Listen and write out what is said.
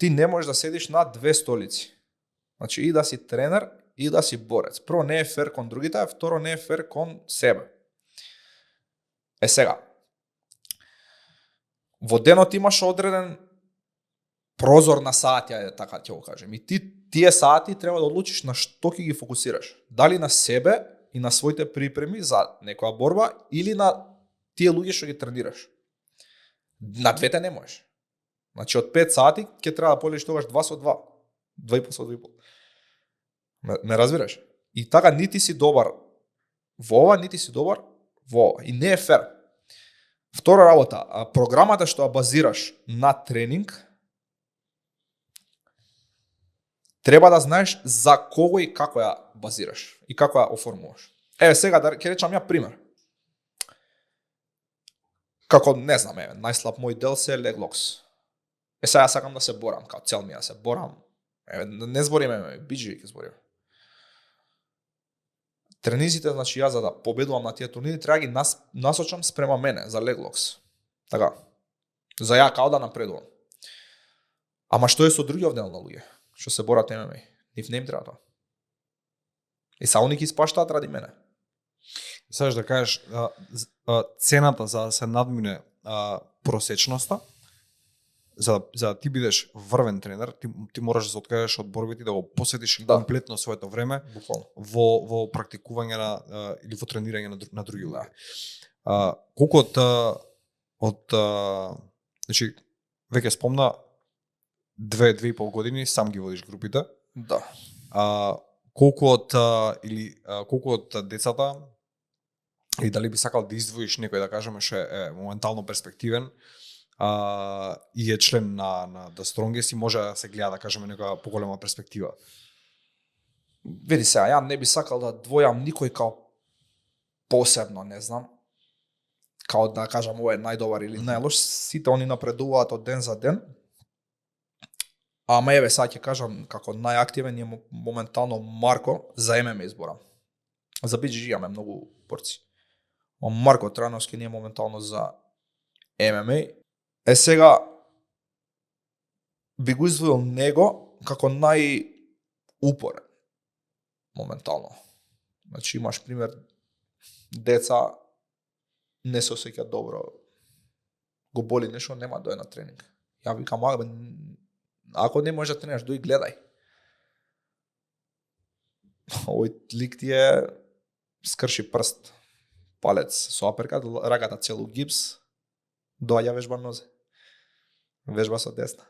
ти не можеш да седиш на две столици. Значи и да си тренер и да си борец. Прво не е фер кон другите, а второ не е фер кон себе. Сега, во денот имаш одреден прозор на сати, така ќе го кажем. И тие сати треба да одлучиш на што ќе ги фокусираш. Дали на себе и на своите припреми за некоја борба или на тие луѓе што ги тренираш. На двете не можеш. Значи од 5 сати ќе треба да полиш тогаш 2 со 2. 2,5 со 2,5. Ме разбираш? И така нити си добар во ова, нити си добар во ова. И не е фер. Втора работа, програмата што ја базираш на тренинг, треба да знаеш за кого и како ја базираш и како ја оформуваш. Еве сега ќе речам ја пример. Како не знам, најслаб мој дел се leg locks. Сега сакам да се борам, као цел ми да се борам. Не збориме, биџи ќе збориме. Тренизите, значи ја за да победувам на тие турнири, треба ги насочам спрема мене за leg locks. Така. За ја као да напредувам. Ама што е со други овде на луѓе што се борат ММА? Нив не им треба тоа. И са они ќе испаштаат ради мене. Сакаш да кажеш цената за да се надмине просечноста, за да ти бидеш врвен тренер, ти можеш да се откажеш од борбите и да го посветиш комплетно своето време во практикување или во тренирање на други луѓе. Колку од значи веќе спомна 2,5 години сам ги водиш групите. Да. Колку од децата и дали би сакал да издвоиш некој, да кажеме, што е моментално перспективен и е член на The Strongest и може да се гледа, да кажеме, некоја поголема перспектива? Види сега, ја не би сакал да двојам никој као посебно, не знам. Као да кажам ова е најдобар или најлош, сите они напредуваат од ден за ден. Ама еве сега ќе кажам како најактивен е моментално Марко за ММА изборам. За BJJ имаме многу борци. Марко Трановски не е моментално за ММА. Сега би го издвоил него како најупорен моментално. Значи имаш пример деца не се осеќаат добро, го боли нешто, нема дојде на тренинг. Ја викам, ако не можеш да тренираш, дој гледај. Овој лик ти е скрши прст, палец со аперкат, раката целу гипс, доаѓа вежба нозе. Вежба со десна.